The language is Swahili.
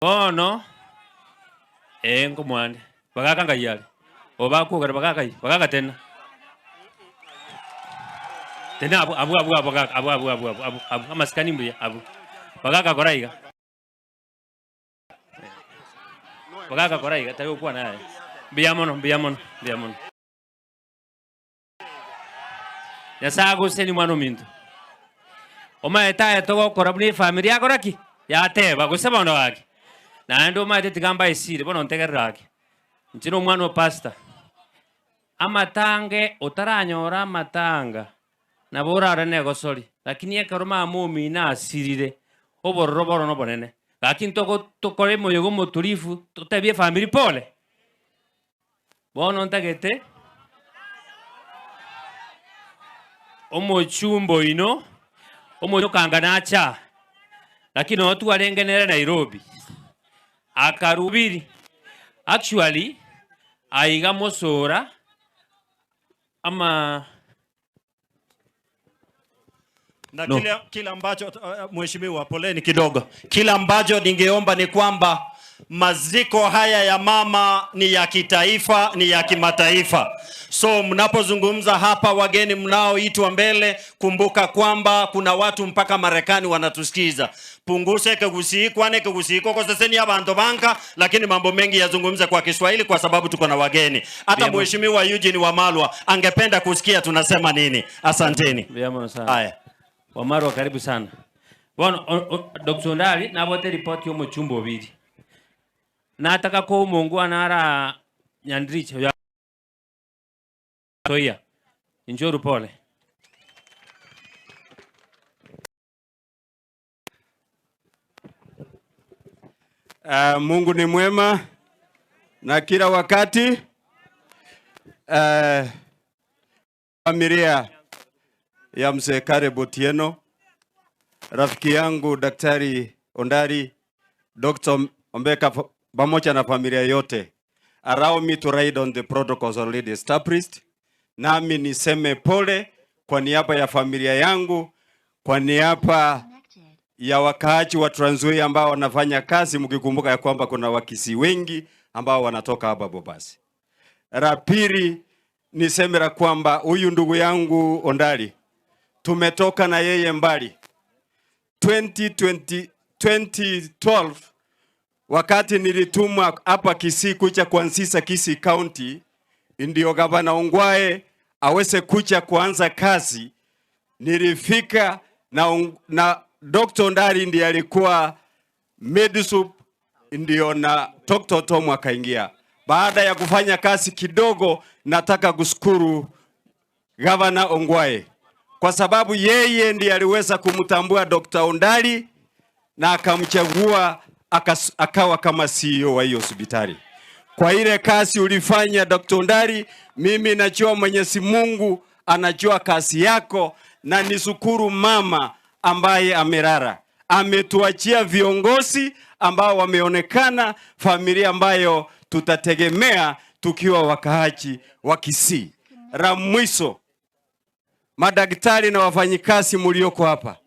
Bono, ee nkomwande, bagaka ngai are, obakwogera bagaka ai, bagaka tena. Tena abwo abwo abwo abwo bagaka abwo abwo abwo abwo abwo abwo amasikani mbuya abwo. Bagaka kora iga. Bagaka kora iga tari gokwana yaya. Mbuya mono mbuya mono mbuya mono. Nyasae agosesenie mwana ominto. Omanyete aye togokora buna efamiri yakora ki? Yateba, gose bono gaki. Naende omanyete tiga mbae esiri, bono ntegerere gaki. Inche na omwana o pastor, amatange otaranyora amatanga, nabo orare na egosori, lakini ekero mama omino asirire, obororo boro nobonene. Gaki ntogo tokore omoyega omotulifu, totebie efamiri pole. Bono ntagete omochumba oino omonyokanga nache aa, lakini nonye twarenge nere Nairobi, akarubiri actually aiga mosora ama. Na No. kile, kile ambacho mheshimiwa, poleni kidogo. Kile ambacho ningeomba ni kwamba maziko haya ya mama ni ya kitaifa, ni ya kimataifa. So mnapozungumza hapa, wageni mnaoitwa mbele, kumbuka kwamba kuna watu mpaka Marekani wanatusikiza. Punguse kegusii kwane kegusii koko saseni abantu banka, lakini mambo mengi yazungumze kwa Kiswahili kwa sababu tuko na wageni. Hata Vyema. Mheshimiwa Eugene Wamalwa angependa kusikia tunasema nini. Asanteni. Vyema sana. Haya. Wamarwa karibu sana. Bono Dr. Ondari nabwate report ya omochumba obiri. Nataka ko omongwana ara Nyandriche oyo Toia. Inchoru pole. Mungu ni mwema na kila wakati. Familia ya Mzee Caleb Otieno, rafiki yangu Daktari Ondari, Dr. Ombeka pamoja na familia yote. Allow me to ride on the protocols already established. Nami niseme pole kwa niaba ya familia yangu, kwa niaba ya wakaaji wa Trans Nzoia ambao wanafanya kazi, mkikumbuka ya kwamba kuna Wakisii wengi ambao wanatoka hapa Bobasi. La pili niseme la kwamba huyu ndugu yangu Ondari tumetoka na yeye mbali. 2012 wakati nilitumwa hapa Kisii kuja kuanzisha Kisii County, ndio gavana Ongwae aweze kuja kuanza kazi. Nilifika na Dr. Ondari ndiye alikuwa Medisup, ndio na Dr. Tom akaingia. Baada ya kufanya kazi kidogo, nataka kushukuru Gavana Ongwae kwa sababu yeye ndiye aliweza kumtambua Dr. Ondari na akamchagua akawa kama CEO wa hiyo hospitali. Kwa ile kazi ulifanya Dr. Ondari, mimi najua Mwenyezi Mungu anajua kazi yako, na nishukuru mama ambaye amelala. Ametuachia viongozi ambao wameonekana, familia ambayo tutategemea tukiwa wakaaji wa Kisii. La mwisho, madaktari na wafanyikazi mlioko hapa,